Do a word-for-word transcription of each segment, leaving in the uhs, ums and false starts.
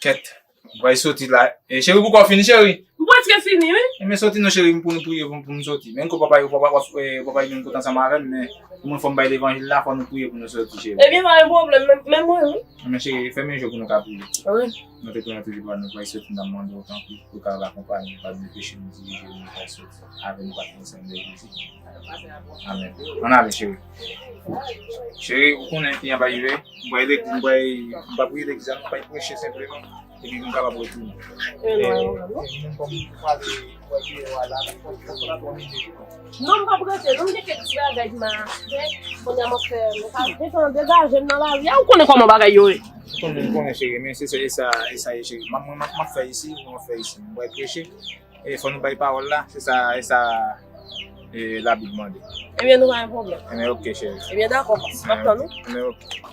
Kèt. Mwen pral soti la. E, cheri, poukò w fini, cheri? M prèske fini, wi. Ebyen, soti non, cheri, pou nou priye, pou, pou m soti. Men, ko papa yo, papa, papa, eh, papa yo vin kote ansanm avè m, men pou mwen, fò m bay levanjil la, fò nou priye pou nou soti, cheri. Ebyen, pa gen pwoblèm, men, men mwen, wi. Men, cheri, fèmen je w pou nou ka priye. Wi. Nou te konnen toujou pa nou pral soti, n ap mande w tanpri pou w kapab akonpaye nou, pa nou peche nou dirije nou, nou pral soti. Avè nou pa konn sèn de Jezi. Amèn. Ann ale, cheri. Cheri, ou konnen ki jan bagay yo ye. M pral, m pral, m pral priye legliz la, m pral preche senpleman. Epi pou m kapab retounen. E, non, non, non. Epi menm kòm ou pale, ou pral priye a la, m pral, m pral, m pral, non, m p ap rete, non, m gen kèk ti bagay m a fè. Kounye a m ap fè, m pa gen tan degaje m nan lari a, ou konnen kòman bagay yo ye. Ou konnen, m konnen, cheri, men se sa, e sa, e sa ye, cheri. M ap, m ap, m ap fè isi, m ap fè isi. M pral preche. E fò nou bay pawòl la, se sa, e sa, e, Labib mande. Ebyen, nou pa gen pwoblèm. Ebyen, oke, cheri. Ebyen, dakò, m ap tann ou. Ebyen, oke.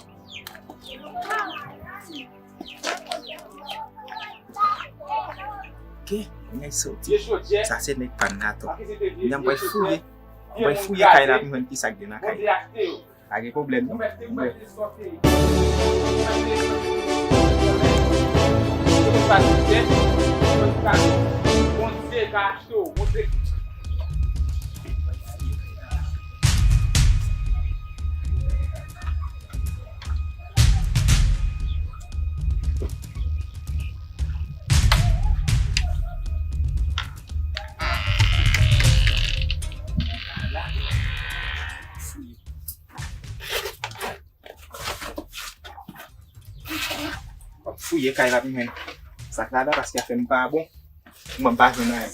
Oke, nèg soti. Sa se nèg pa n la tou. Nèg mwen fouye. Mwen fouye kay la pou mwen ki sa k gen nan kay la. Pa gen pwoblèm, non. Bondye ka achte w. Bondye. W ap fouye kay la pou mwen. Sa k ladan paske afè m pa bon. Mwen m pa jwenn anyen.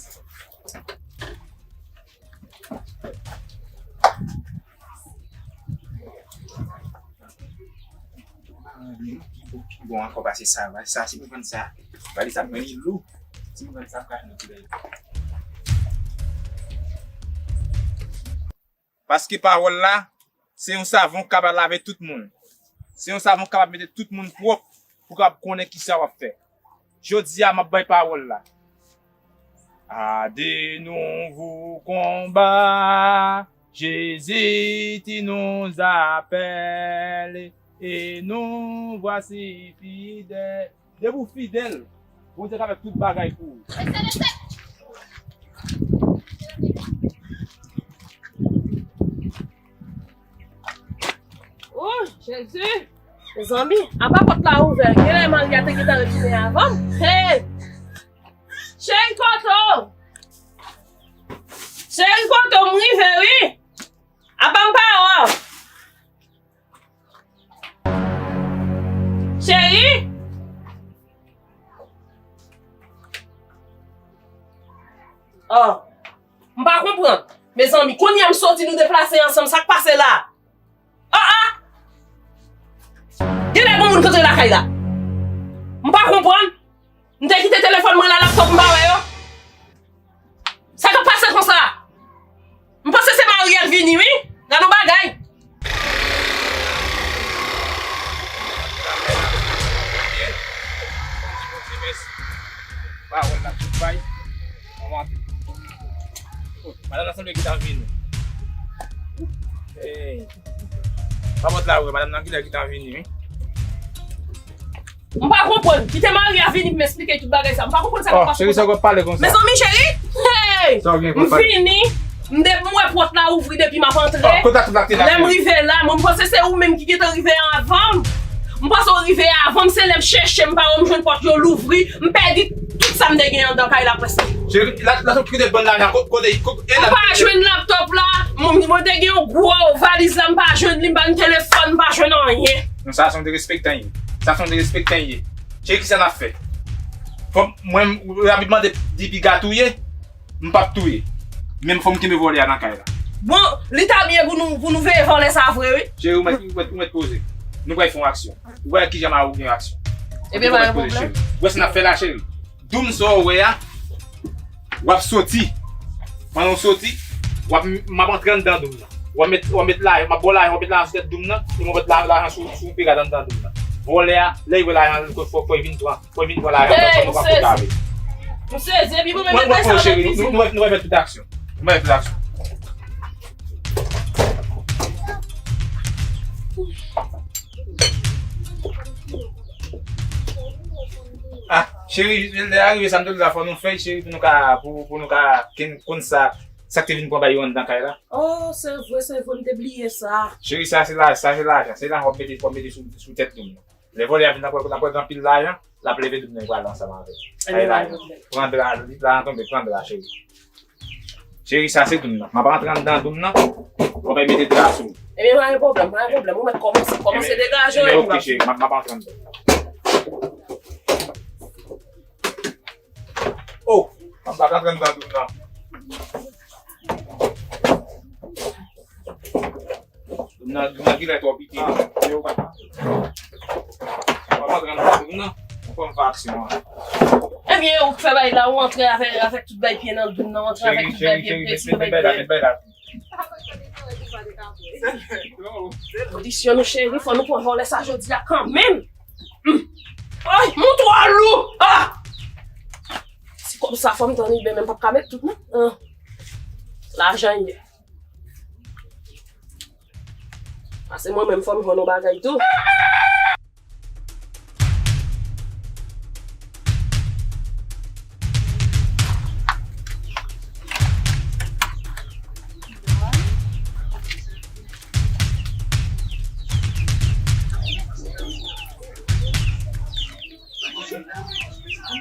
Ki bon, ki bon ankò pase sa, valiz sa, si m jwenn sa, valiz sa mwen li lou. Si m jwenn sa, m ka jwenn ti bagay. Paske pawòl la, se yon savon k kapab lave tout moun. Se yon savon k kapab mete tout moun pwòp pou kapab konnen kisa w ap fè. Jodi a, m ap bay pawòl la. À de nouveaux combats, Jésus, tu nous appelles, et nous voici fidèles. Depi w fidèl, Bondye ka fè tout bagay pou ou. Oh, Jezi! Mezanmi, apa pòt la ouvè? Genlè Maria te gentan retounen avan m. Hey! Cheri, kote w? Cheri, kote w? M rive, wi. Apa m pa wè w? Cheri? Oh, m pa konprann. Mezanmi, kounye a m soti, nou deplase ansanm, sa k pase la? Ah, ah! Genlè gon moun k antre lakay la. M pa konprann. M te kite telefòn mwen la, laptòp m pa wè yo. Sa k ap pase konsa? M panse se Mariel vini, wi. Gad yon bagay. Pawòl la tout bay. Madanm nan sanble ki ta vini. Hey. Pa pòt la ouvè, madanm nan kilè ki ta vini, wi. M pa konprann. Kite Maria vini pou m eksplike tout bagay sa. M pa konprann sa k ap pase. Oh, cheri, sa w ap pale konsa? Mezanmi, cheri! Hey! Sa w gen, m vini, m de-, m wè pòt la ouvri depi m ap antre. Oh, kote tout la te la? Lè m rive la, mwen m panse se ou menm ki gentan rive avan m. M panse w rive avan m, se lè m chèche m pa wè m jwenn pòt yo louvri, m pèdi tout sa m te gen anndan kay la prèske. Cheri, la, la sot kite bann lajan, ko-, kote, ko-, e la. M pa jwenn laptòp la, mwen, mwen te gen yon gwo valiz la, m pa jwenn li, m pa jwenn telefòn, m pa jwenn anyen. Non, sa se yon derespektan ye. Sa se yon derespektan ye. Cheri, kisa n ap fè? Fò mwen, rapidman, de-, depi piga touye, m p ap touye. Men fò m kenbe vòlè a nan kay la. Bon, li ta byen pou nou, pou nou veye vòlè sa vre, wi. Cheri, ou mèt, ou mèt, ou mèt poze. Nou pral fè yon aksyon. Ou pral kijan m a ou gen aksyon. Ebyen, pa gen pwoblèm. Ou wè sa n ap fè la, cheri? Doum sa w wè a, w ap soti. Pandan w soti, w ap, m ap antre anndan doum nan. W ap met, w ap met lajan, m ap ba w lajan, w ap met lajan sou tèt doum nan, e m ap met la-, lajan sou, sou piga anndan doum nan. Vòlè a, lè l wè lajan, fò, fò, fò l vin pran. Mwen vin pran lajan, mwen pa koupe avè. M sezi, epi mwen menm, mwen, mwen, cheri, nou, nou, nou, nou fè tout aksyon. Nou fè tout aksyon. Cheri, lè a rive sa m te di w la, fò nou fè, cheri, pou nou ka, pou, pou nou ka ken-, konn sa, sa k te vin pran bay yo anndan kay la. Oh, se vre, se vre, m te bliye sa. Cheri, sa se la, sa se lajan, se lajan w ap mete, w ap mete sou, sou tèt doum nan. Lè vòlè a vin, l ap wè, l ap wè gen anpil lajan, l ap leve doum nan, l pral ansanm avè l. Ebyen, pa gen pwoblèm. Pran dra, li la nan tonbe, pran dra, cheri. Cheri, sa se doum nan. M ap rantre anndan doum nan. W ap mete dra sou. Ebyen, pa gen pwoblèm, pa gen pwoblèm. Ou mèt kòmanse, kòmanse degaje w, ebyen, ok, cheri, m ap, m ap rantre anndan. Oh, m ap rantre anndan doum nan. Doum nan, doum nan genlè twò piti. Ah, yo pa. Papa, pran nan doum nan. Fò m fè aksyon an. Ebyen, ou k fè bay la, ou antre avè, avèk tout bay pye nan doum nan, ou antre avèk tout bay pye, pye, pye, pye, pye. Kondisyon nou, cheri, fò nou pran vòlè sa jodi a kanmenm. Hmm. Ay, moun twò lou. Ah! Si kòb sa fò m tann, men m p ap ka met tout, non. Ah. Lajan ye. Pase mwen menm, fò m jwenn yon bagay tou.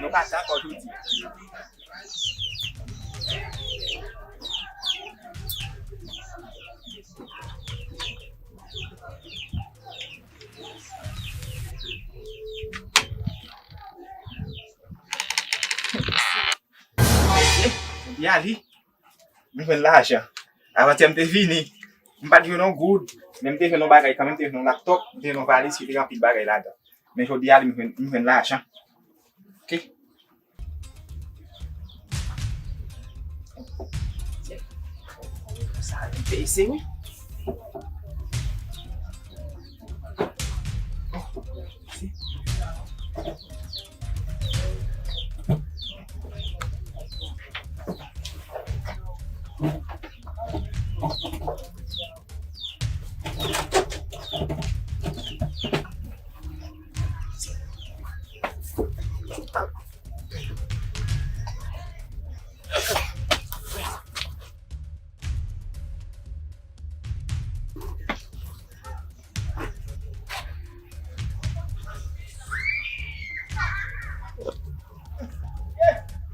Nou pa dakò jodi. Jodi a li, m jwenn lajan. Avantyè m te vini, m pa t jwenn yon goud, men m te jwenn yon bagay kanmenm, m te jwenn yon laptòp, m te jwenn yon valiz ki te gen anpil bagay ladan. Men jodi a li, m jwenn, m jwenn lajan. Ok. Sa rive isi, wi.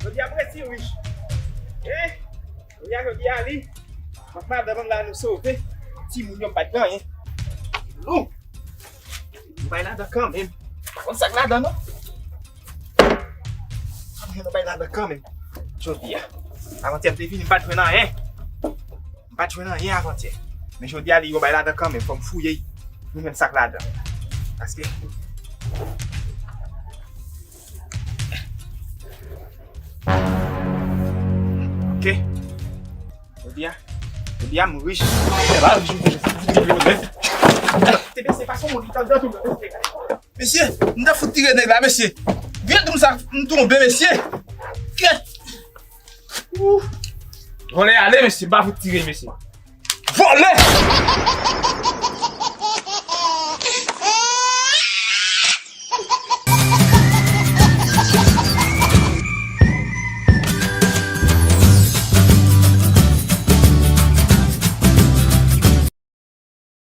Jodi a m resi rich. Eh, jodi a, jodi a li, ak madanm la nou sove. Timoun yo pa t gen anyen. Lou. Nou bay ladan kanmenm. Pa konn sa k ladan non. Anyen nou bay ladan kanmenm. Jodi a. Avantyè m te vini, m pa t jwenn anyen. M pa t jwenn anyen avantyè. Men jodi a li yo bay ladan kanmenm. Fò m fouye. Nou jwenn sa k ladan. Paske. Ok. Jodi a, jodi a m rich. Te mesye, pa son moun ki t anndan tou, mesye. Mesye, m ta fout tire nèg la, mesye. Vye doum sa, m tonbe, mesye. Kèt. Ou. Vòlè ale, mesye, m pa fout tire, mesye. Vòlè!